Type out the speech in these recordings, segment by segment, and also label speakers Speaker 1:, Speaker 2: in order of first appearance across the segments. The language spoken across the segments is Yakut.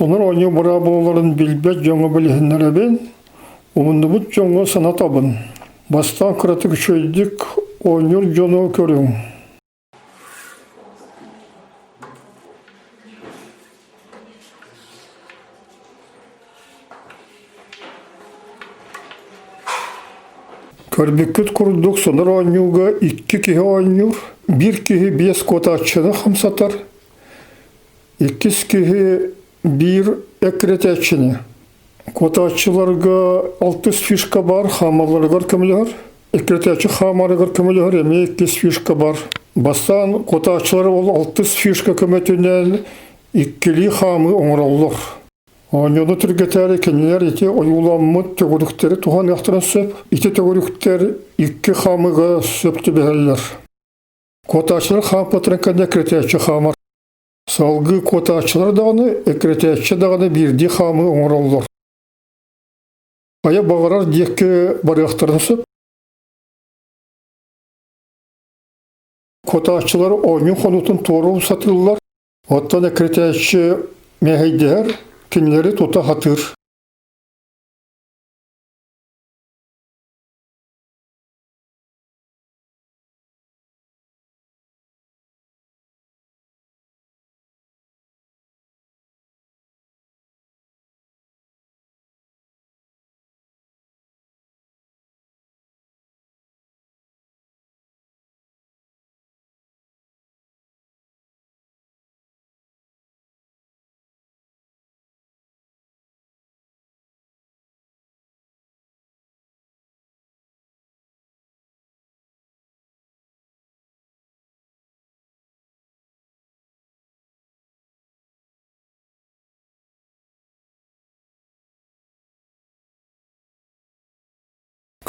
Speaker 1: Сонор оонньуу быраабылаларын билбэт дьоҥҥо билиһиннэрэбин, умуннубут дьоҥҥо санатабын. Бастаан кыратык үчүгэйдик оонньуур дьону көрүҥ. Көрбүккүт курдук сонор оонньууга икки киһи оонньуур, биир киһи биэс куотааччыны хамсатар, иккис киһи биир эккирэтээччини. Куотааччыларга алтыс фишка баар, хаамалларыгар көмөлөһөр. Эккирэтээччи хаамарыгар көмөлөһөр эмиэ иккис фишка бар. Бастаан куотааччылар ол алтыс фишка көмөтүнэн иккилии хаамыы оҥороллор. Оонньууну түргэтээри кинилэр ити ойууламмыт төгүрүктэри туһаныахтарын сөп. Ити төгүрүктэр икки хаамыыга сөп түбэһэллэр. Куотааччылар хаампыттарын кэннэ эккирэтээччи хаамар. Салгыы куотааччылар даҕаны, эккирэтээччи даҕаны биирдии хаамыы оҥороллор. Хайа баҕарар диэки барыахтарын сөп. Куотааччылар оонньуу хонуутун туоруу сатыыллар. Оттон эккирэтээччи мэһэйдэһэр, кинилэри тута сатыыр.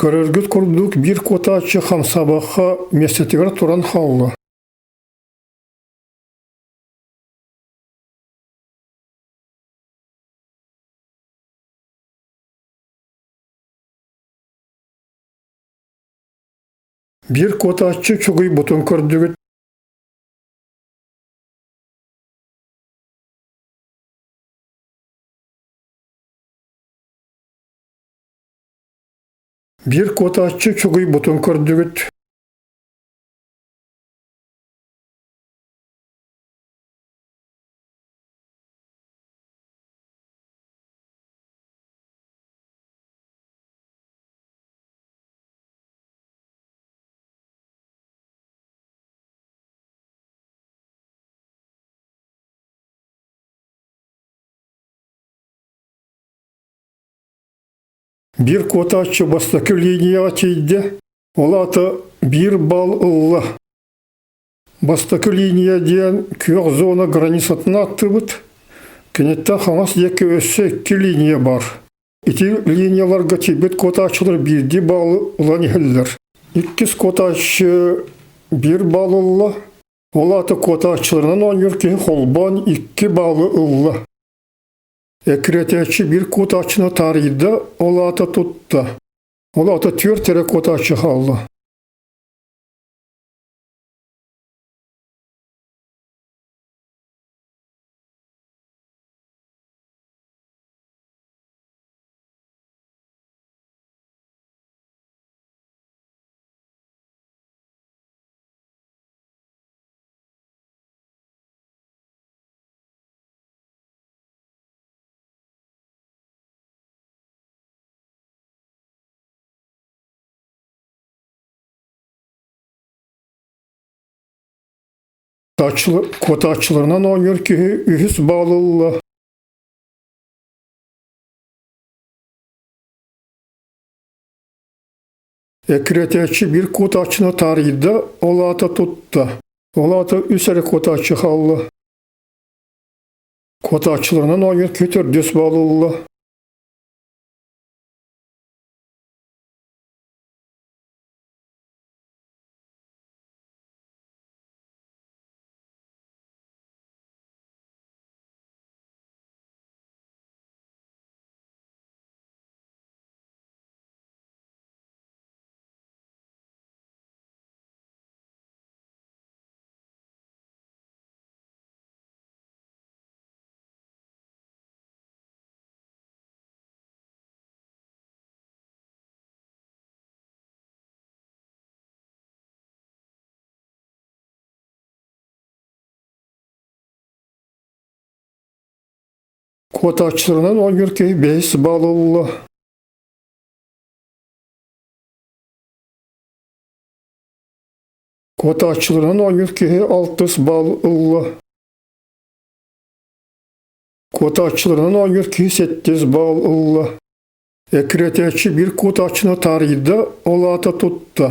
Speaker 1: Көрөргүт курдук биир куотааччы хамсаабакка миэстэтигэр туран хаалла. Биир куотааччы чугуйбутун көрдүгүт. Биир куотааччы чугуйбутун көрдүгүт. Биир куотааччы бастакы линияҕа тиийдэ, ол аата биир балл ылла. Бастакы линия диэн күөх зона границатын ааттыыбыт. Киниттэн хаҥас диэки өссө икки линия баар. Ити линияларга тиийбит куотааччылар биирдии баалы ылан иһэллэр. Иккис куотааччы биир баал ылла, ол аата куотааччыларынан оонньуур киһи холбоон икки баалы ылла. Эккирэтээччи биир куотааччыны таарыйда, ол аата тутта. Ол аата түөрт эрэ куотааччы хаалла. Куотааччыларынан оонньуур киһи үһүс баал ылла. Эккирэтээччи биир куотааччыны таарыйда, ол аата тутта. Ол аата үс эрэ куотааччы хаалла. Куотааччыларынан оонньуур киһи төрдүс баал ылла. Куотааччыларынан оонньуур киһи бэһис баал ылла. Куотааччыларынан оонньуур киһи алтыс баал ылла. Куотааччыларынан оонньуур киһи сэттис баал ылла. Эккирэтээччи биир куотааччыны таарыйда, ол аата тутта.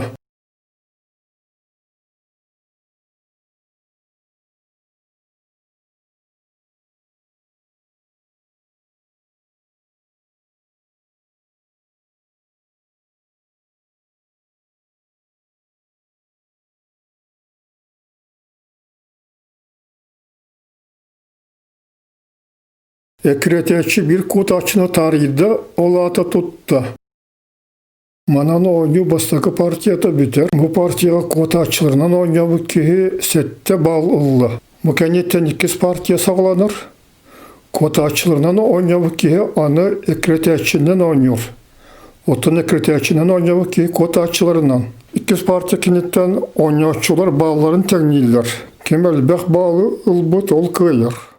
Speaker 1: Эккирэтээччи биир куотааччыны таарыйда, ол аата тутта. Манан оонньуу бастакы партията бүтэр. Бу партияҕа куотааччыларынан оонньообут киһи сэттэ балл ылла. Бу кэнниттэн иккис партия саҕаланар. Куотааччыларынан оонньообут киһи аны эккирэтээччинэн оонньуур. Оттон эккирэтээччинэн оонньообут киһи куотааччыларынан. Иккис партия киниттэн оонньооччулар баалларын тэҥнииллэр. Ким элбэх баалы ылбыт, ол кыайар.